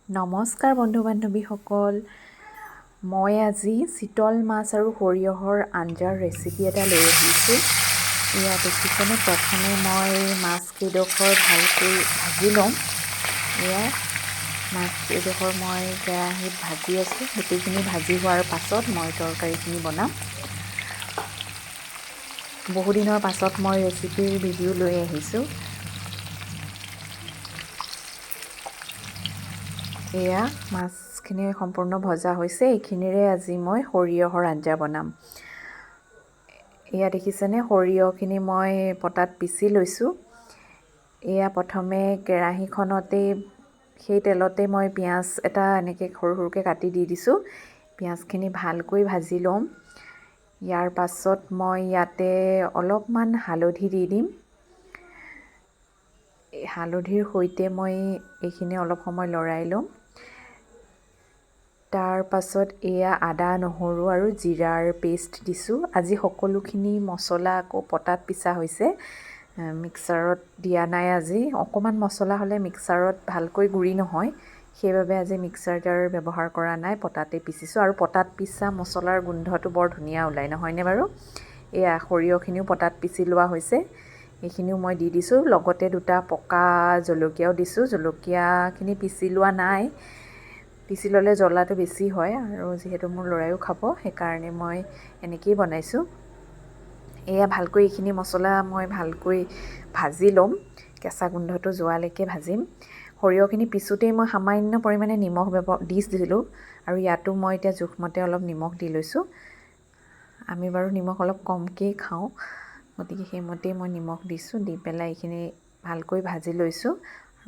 নমস্কাৰ বন্ধু বান্ধৱীসকল, মই আজি চিতল মাছ আৰু সৰিয়হৰ আঞ্জাৰ ৰেচিপি এটা লৈ আহিছোঁ। এয়া দেখিছেনে? প্ৰথমে মই মাছ কেইডোখৰ ভালকৈ ভাজি ল'ম। এয়া মাছ কেইডোখৰ মই কেৰাহীত ভাজি আছোঁ। গোটেইখিনি ভাজি হোৱাৰ পাছত মই তৰকাৰীখিনি বনাম। বহুদিনৰ পাছত মই ৰেচিপিৰ ভিডিঅ' লৈ আহিছোঁ। এয়া মাছখিনি সম্পূৰ্ণ ভজা হৈছে। এইখিনিৰে আজি মই সৰিয়হৰ আঞ্জা বনাম। এয়া দেখিছেনে? সৰিয়হখিনি মই পটাত পিচি লৈছোঁ। এয়া প্ৰথমে কেৰাহীখনতেই সেই তেলতে মই পিঁয়াজ এটা এনেকৈ সৰু সৰুকৈ কাটি দি দিছোঁ। পিঁয়াজখিনি ভালকৈ ভাজি ল'ম। ইয়াৰ পাছত মই ইয়াতে অলপমান হালধি দি দিম। হালধিৰ সৈতে মই এইখিনি অলপ সময় লৰাই ল'ম। তাৰ পাছত এয়া আদা, নহৰু আৰু জিৰাৰ পেষ্ট দিছোঁ। আজি সকলোখিনি মছলা আকৌ পটাত পিছা হৈছে, মিক্সাৰত দিয়া নাই। আজি অকণমান মছলা হ'লে মিক্সাৰত ভালকৈ গুড়ি নহয়, সেইবাবে আজি মিক্সাৰ জাৰ ব্যৱহাৰ কৰা নাই, পটাতে পিচিছোঁ। আৰু পটাত পিছা মছলাৰ গোন্ধটো বৰ ধুনীয়া ওলায়, নহয়নে বাৰু? এয়া সৰিয়হখিনিও পটাত পিচি লোৱা হৈছে, এইখিনিও মই দি দিছোঁ। লগতে দুটা পকা জলকীয়াও দিছোঁ। জলকীয়াখিনি পিচি লোৱা নাই, পিচি ল'লে জ্বলাটো বেছি হয় আৰু যিহেতু মোৰ ল'ৰায়ো খাব, সেইকাৰণে মই এনেকৈয়ে বনাইছোঁ। এয়া ভালকৈ এইখিনি মছলা মই ভালকৈ ভাজি ল'ম, কেঁচা গোন্ধটো যোৱালৈকে ভাজিম। সৰিয়হখিনি পিছোঁতেই মই সামান্য পৰিমাণে নিমখ দিছিলোঁ আৰু ইয়াতো মই এতিয়া জোখমতে অলপ নিমখ দি লৈছোঁ। আমি বাৰু নিমখ অলপ কমকেই খাওঁ, গতিকে সেইমতেই মই নিমখ দিছোঁ। দি পেলাই এইখিনি ভালকৈ ভাজি লৈছোঁ।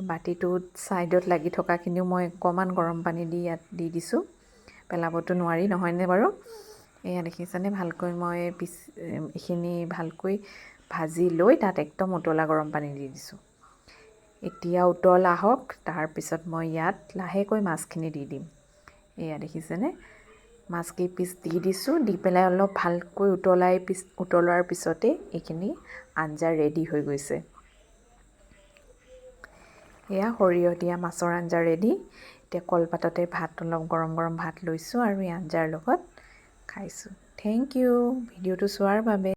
বাতিটোত ছাইডত লাগি থকাখিনিও মই অকণমান গৰম পানী দি ইয়াত দি দিছোঁ, পেলাবতো নোৱাৰি, নহয়নে বাৰু? এয়া দেখিছেনে? ভালকৈ মই এইখিনি ভালকৈ ভাজি লৈ তাত একদম উতলা গৰম পানী দি দিছোঁ। এতিয়া উতল আহক, তাৰপিছত মই ইয়াত লাহেকৈ মাছখিনি দি দিম। এয়া দেখিছেনে? মাছ কেইপিচ দি দিছোঁ। দি পেলাই অলপ ভালকৈ উতলোৱাৰ পিছতেই এইখিনি আঞ্জা ৰেডি হৈ গৈছে। এয়া সৰিয়হ দিয়া মাছৰ আঞ্জা ৰেডি। এতিয়া কলপাততে ভাত অলপ গৰম গৰম ভাত লৈছোঁ আৰু এই আঞ্জাৰ লগত খাইছোঁ। Thank U ভিডিঅ'টো চোৱাৰ বাবে।